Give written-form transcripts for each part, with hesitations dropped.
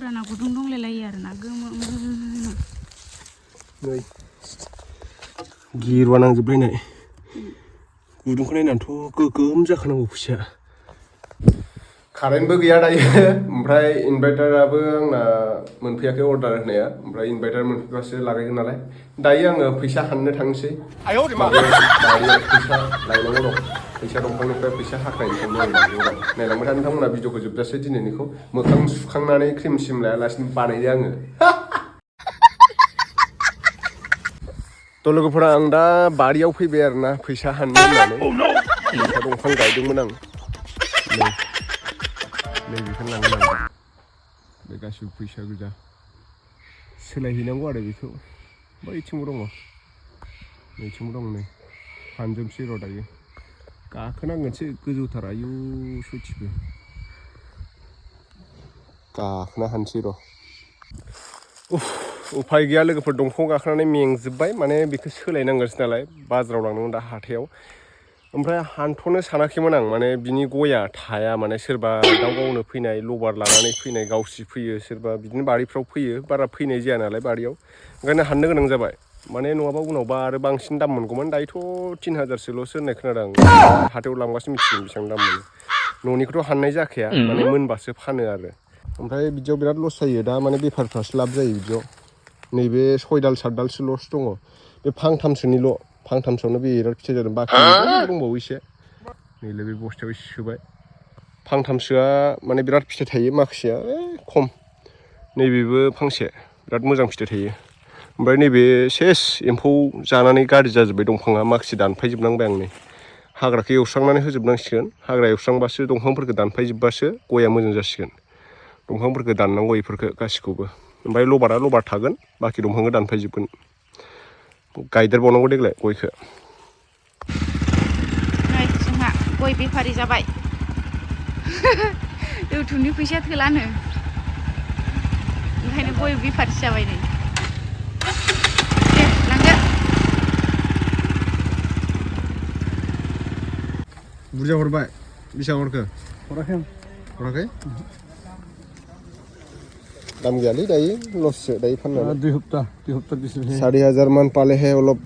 फुराना गुदुं दंलायलायो आरोना गोमो नै गिरुवा नांजोबलायनाय गुदुंखौ नायनानैथ' गोगोम जाखानांगौ खुसिया कारेन्टबो गैया दायो ओमफ्राय इनभार्टाराबो आंना मोनफैयाखै अर्डार होनाया ओमफ्राय इनभार्टार मोनफैबासो लागायगोन नालाय दायो आङो फैसा हाननो थांनोसै बारियाव फैसा लायनांगौ दं फैसा दंफांनिफ्राय फैसा हाख्लायनो थांनो आं बारियाव दं नायलांबाय था नोंथांमोना भिडिअखौ जोबजासे दिनैनिखौ मोखां सुखांनानै क्रिम सिम लायालासिनो बानायदो आङो थ' लोगोफोरा आं दा बारियाव फैबाय आरोना फैसा हाननो होननानै फैसा दंफां गायदोंमोन आं नै बेखौनो लांगोन आं बे गासिबो फैसा गोजा सोलायहैनांगौ आरो बेखौ बैथिंबो दङ नैथिंबो दं नै हानजोबसै र' दायो गाखोनांगोनसो गोजौथार आयु सयथिबो गाखोना हानसै र' उफाय गैया लोगोफोर दंफाङाव गाखोनानै मेंजोब्बाय माने बेखौ सोलायनांगोनसो नालाय बाजाराव लांनांगोन दा हाथायाव ओमफ्राय हानथ'नो सानाखैमोन आं माने बिनि गया थाया माने सोरबा दाउ गावनो फैनाय लबार लानानै फैनाय गावसि फैयो सोरबा बिदिनो बारिफ्राव फैयो बारा फैनाय जाया नालाय बारियाव ओंखायनो हाननो गोनां जाबाय माने नङाबा उनावबा आरो बांसिन दाम मोनगौमोन दायोथ' 3000सोल'सो होननाय खोनादों आं हाथायाव लांबासो मिथिगोन बेसेबां दाम मोनो न'निखौथ' हाननाय जाखाया माने मोनबासो फानो आरो ओमफ्राय बिदियाव बिराद लस जायो दा माने बेफारफ्रासो लाब जायो बिदियाव नैबे 6 दाल 7 दालसो लस दङ बे फांथामसोनिल' फांथामसोआवनो बिराद फिथाइ जादों बाखि दंबावो एसे नैलाय बे बस्थायाव सोबाय फांथामसोआ माने बिराद फिथाइ थायो माखासेया खम नैबेबो फांसे बिराद मोजां फिथाइ थायो ओमफ्राय नैबे सेस एम्फौ जानानै गाज्रि जाजोब्बाय दंफाङा माखासे दानफायजोबनांबाय आं नै हाग्राखौ एवस्रांनानै होजोबनांसिगोन हाग्रा एवस्रांबासो दंफांफोरखौ दानफायजोबबासो गया मोजां जासिगोन दंफांफोरखौ दाननांगौ बेफोरखौ गासिखौबो ओमफ्राय लबारा लबार थागोन बाखि दंफांखौ दानफायजोबगोन गायदेरबावनांगौ देग्लाय गयखौ नै जोंहा गय बेफारि जाबाय इउटुबनि फैसा थोलानो ओंखायनो गय बेफारि जाबाय नै दे लांदो बुरजा हरबाय बेसेबां हरखो हराखै दाम गैयालै दायो लससो दायो फाननानै 2 हप्ता बेसे 4000 मान पाले है অলপ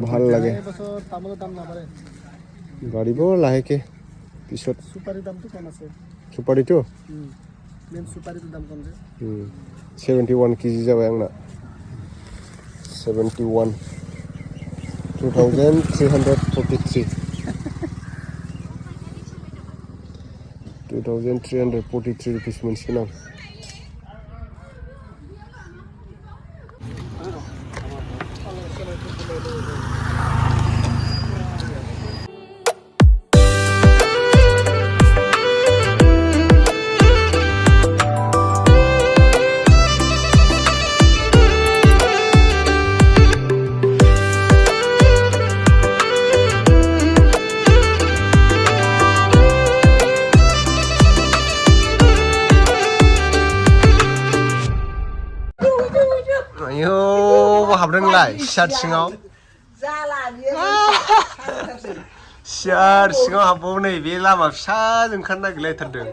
ভাল লাগে বাঢ়িব লাহেকে পিছত সুপারি দামটো কম আছে সুপারিটো মেন সুপারিটো দাম কম যে 71 কেজি जाबाय आंना 71 2343 2343 रुपिस मोनसिगोन आं हाबदोंलाय सियार सिङाव सियार सिङाव हाबबाव नै बे लामा फिसा ओंखारनो नागिरलायथारदों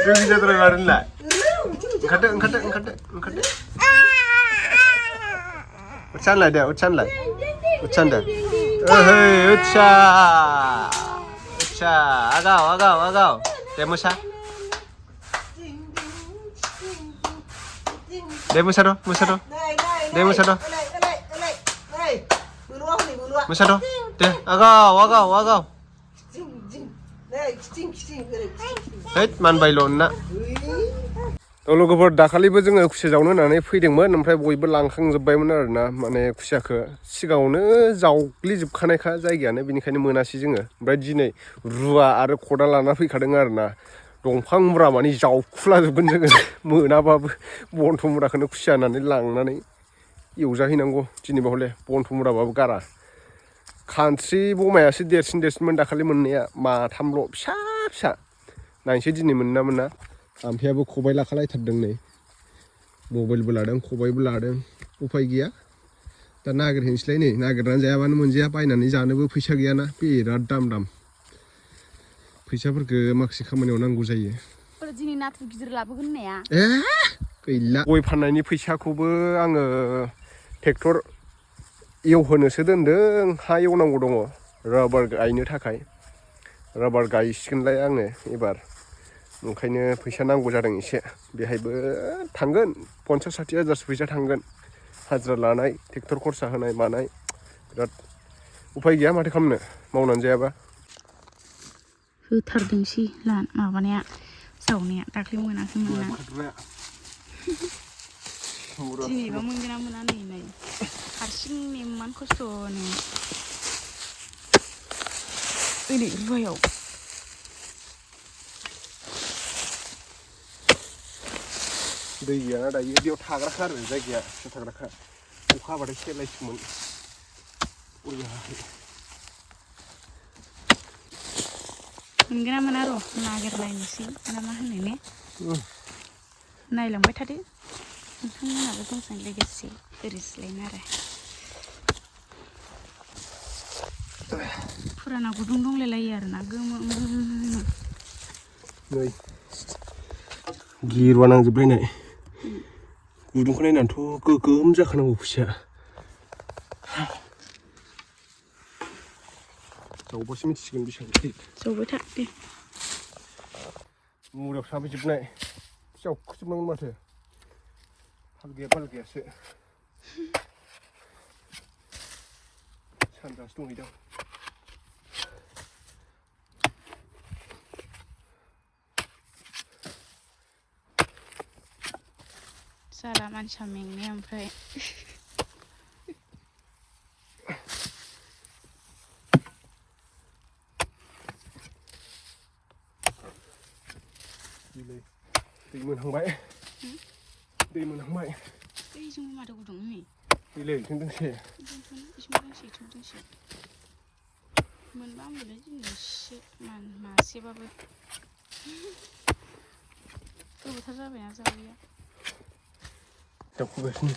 जोंनि जाद्राय मारैलाय ओंखारदो उत्सानलाय दे उत्सानलाय उत्सानदो ओहै उत्सा आगाव दे मोसा दे मोसा दे आगाव हैद मानबायल' ना लोगोफोर दाखालिबो जोङो खुसिया जावनो होननानै फैदोंमोन ओमफ्राय बयबो लांखांजोब्बायमोन आरोना माने खुसियाखौ सिगाङावनो जावग्लिजोबखानायखा जायगायानो बेनिखायनो मोनासै जोङो ओमफ्राय दिनै रुवा आरो खदाल लाना फैखादों आरोना दंफां मुरा माने जावखुलाजोबगोन जोङो मोनाबाबो बन्थ' मुराखौनो खुसिया होननानै लांनानै एवजाहैनांगौ दिनैबा हले बन्थ' मुराबाबो गारा खानस्रि बमायासो देरसिनमोन दाखालि मोननाया माथामल' फिसा नायनोसै दिनै मोनना मोना आमफायाबो खबाइ लाखालायथारदों नै मबाइलबो लादों खबाइबो लादों उफाय गैया दा नागिरहैनोसैलाय नै नागिरनानै जायाबानो मोनजाया बायनानै जानोबो फैसा गैयाना बिराद दाम फैसाफोरखौ माखासे खामानियाव नांगौ जायो दिनै नाथुर गिदिर लाबोगोन होननाया गैला गय फाननायनि फैसाखौबो आङो ट्रेक्टर एवहोनोसो दोनदों हा एवनांगौ दङ राबार गायनो थाखाय राबार गायसिगोनलाय आङो एबार ओंखायनो फैसा नांगौ जादों एसे बेहायबो थांगोन 50-60 हाजारसो फैसा थांगोन हाजिरा लानाय ट्रेक्टर खरसा होनाय मानाय बिराद उफाय गैया माथो खालामनो मावनानै जायाबा होथारदोंसै माबानाया जावनाया दाख्लै मोनाखैमोन ना दिनैबा मोनगोन ना मोना नै हारसिं इमान खस्थ'नो ओरै रुवायाव दै गैयाना दायो बेयाव थाग्राखा आरो जायगाया थाग्राखा अखा हाबाथाय सेलायसिगौमोन मोनगोन ना मोना र' नागिरलायनोसै ना मा होनो ने नायलांबाय थादो नोंथांमोनाबो जोंजों लोगोसे ओरैसलायनो आरो फुराना गुदुं दंलायलायो आरोना गोमो नै गिरुवा नांजोबलायनाय गुदुंखौ नायनानैथ' गोगोम जाखानांगौ फैसाया जावबासो मिथिसिगोन बेसेबां गिदिर जावबाय था दे मुरायाव साबैजोबनाय जावखोजोबनांगोन माथो फाल गैयासो सानजासो दंहैदां जाला मानसिया मेंनाया ओमफ्राय दै मोनहांबाय दैजों माथो गुदुं नै दैलै जों दोंसे मोनबा मोनबाय दिनैसो मासेबाबो गोबावथार जाबायना जावैया दावखोगासिनो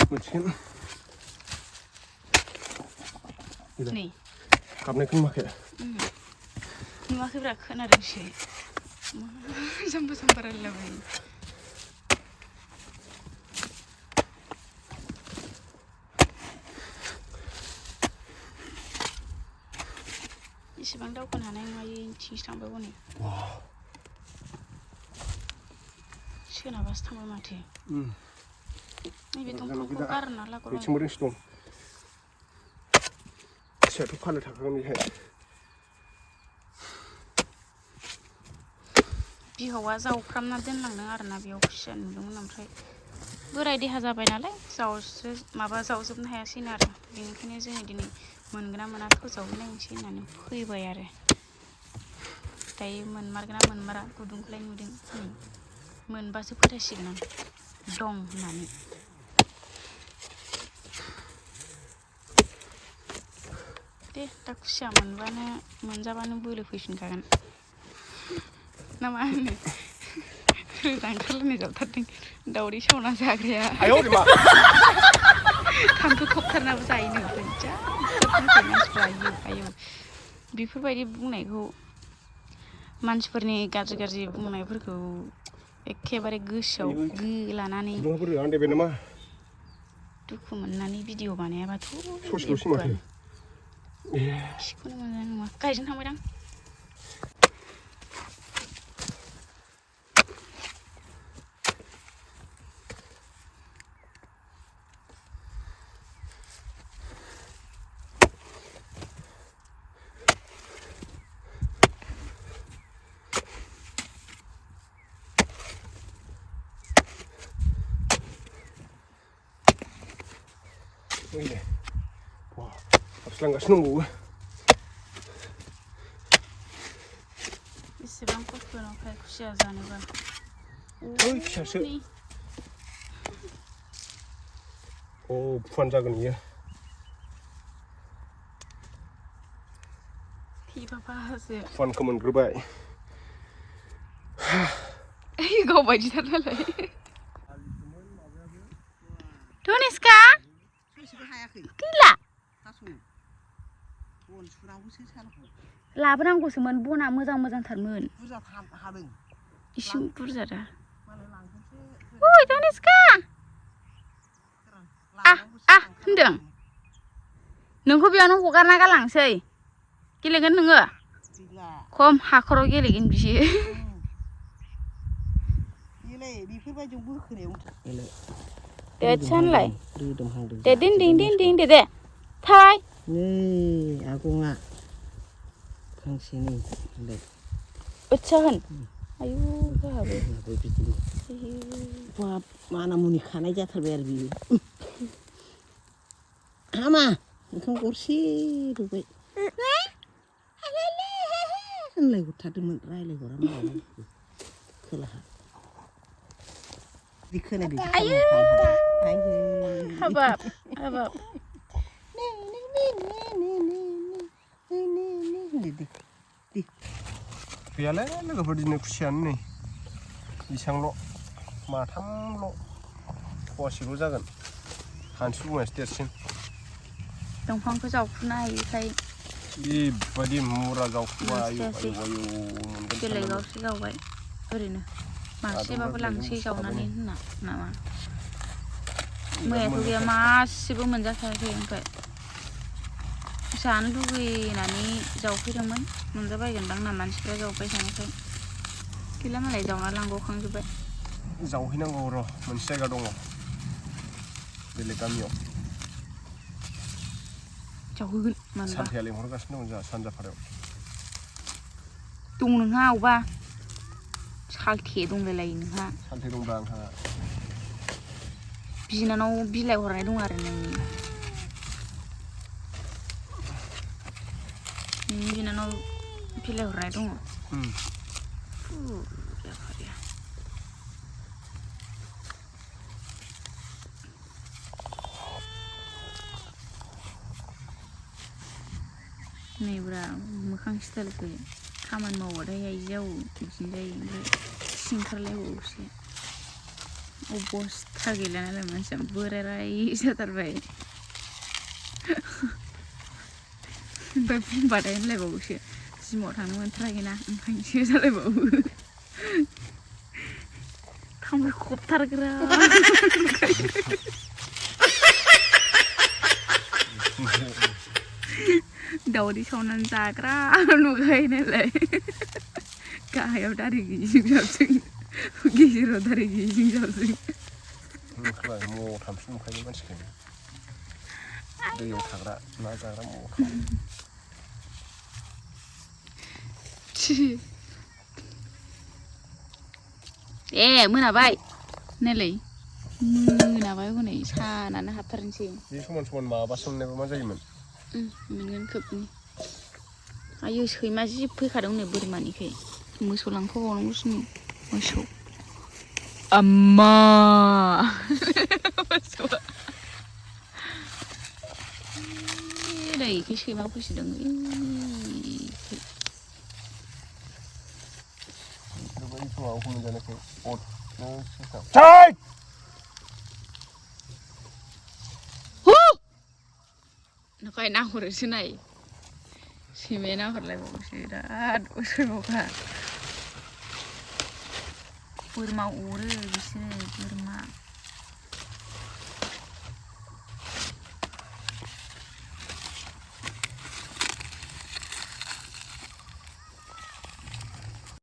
मोनसिगोन नै गाबनायखौ नुवाखै नुवाखैब्रा खोनादोंसो मा जाम्बा रायलायलाबायो इसेबां दावखोनो हानाय नङा थिंसो थांबाय हनै सोनाबासो थांबाय माथो नैबे दंफांखौ गारना लाग्र' मिथिंबोदोंसो दं फिसायाथ' फाननो थाखागोन बेहाय बिहावा जावफ्रामना दोनलांदों आरोना बेयाव खुसिया नुदोंमोन ओमफ्राय बोराय देहा जाबाय नालाय जावजोबनो हायासैनो आरो बेनिखायनो जोङो दिनै मोनगोन ना मोना जावहैनायनोसै होननानै फैबाय आरो दायो मोनमारगोन ना मोनमारा गुदुंखौलाय नुदों मोनबासो फोथायसिगोन आं दं होननानै दे दा खुसिया मोनजाबानो बोलो फैफिनखागोन ना मा होनो रोदा ओंखारलायनाय जावथारदों दावदै सावना जाग्राया थांखो खबथारनाबो जायोनो जा मानसिफ्रा आयौ बेफोरबायदि बुंनायखौ मानसिफोरनि गाज्रि बुंनायफोरखौ एखेबारे गोसोआव लानानै दुखु मोननानै भिडिअ बानायाबाथ' खिखौनो मोननाय नङा गायजों थांबायदां हारसिलांगासिनो दंबावो बेसेबां खस्थ' नंखाय खुसिया जानोबा फिसासो फुवान जागोन इयो फुवानखौ मोनग्रोबाय गाव बायदिथार नालाय धनिस्का लाबोनांगौसोमोन बना मोजां मोजांथारमोन बुरजा हादों इसे बुरजा दा ओइ दानिस्का होनदों नोंखौ बेयावनो हगारना गालांसै गेलेगोन नोङो खम हाखराव गेलेगोन बियो दे सानलाय दे दिन दिन दिन दिन दे थाय नै आगङा फांसेनि ओच्छा होन आयु गाहाबो बाब माना मुनि खानाय जाथारबाय आरो बियो हामा ओंखाम गरसे रुबाय होनलायहरथारदोंमोन रायलायहरा मालाय खोलाहा बिदि खोनादों हाबाब हाबाब गैयालै लोगोफोर दिनै खुसियानो नै बेसांल' माथामल' फवासेल' जागोन हानसु बुंनायसो देरसिन दंफांखौ जावखुना हायिखाय बेबायदि मुरा जावखुबाय बेलेगावसो जावबाय ओरैनो मासेबाबो लांसै जावनानै होनना नामा मैयाथ' गैया मासेबो मोनजाखायाखै ओमफ्राय जानो लुगैनानै जावफैदोंमोन मोनजाबायगोनदां ना मानसिफ्रा जावबाय थानायखाय गैला मालाय जावना लांबावखांजोब्बाय जावहैनांगौ र' मोनसे जायगा दङ बेलेग गामियाव जावहैगोन मानोबा सानथाया लेंहरगासिनो दं जोंहा सानजाफारायाव दं नोंहा अबा सालथे दंलायलायो नोंहा सानथे दंब्रा आंहा बिनानाव बिलाइ हरनाय दं आरो नोंनि बिनानाव बिलाइ हरनाय दङ नैब्रा मोखां स्टाइलखौ खामानि मावबाथाय आइजोआव बिदिनो जायो ओमफ्राय सिंखारलायबावोसो अबस्था गैला नालाय मानसिया बोराय जाथारबाय ओमफ्राय बुंबाथाय होनलायबावोसो जिमाव थांनो मोनथाराखैना ओंखायनोसो जालायबावो थांबाय खबथारग्रा दावदै सावनानै जाग्रा नुखायो नालाय गाहायाव दारि गैयिजों जाबजों गेजेराव दारि गैयिजों जाबजों मथामसो नुखायो मानसिखौनो दैयाव थाग्रा ना जाग्रा मथाम ए मोनाबाय नायलाय मोनाबाय हनै सानानो हाबथारनोसै बे समान समान माबासो मोननायबा मा जायोमोन मोनगोन खोबनि आयु सैमा जि फैखादों नै बोरमानिखै मोसौ लांफैबावनांगौसो नै मोसौ आम्मा मोसौआ नै इखै सैमा फैसोदों नाथाय नाहरोसो नाय सैमाया नाहरलायबावोसो बिराद सैमाफ्रा बोरमा अरो बिसोरो बोरमा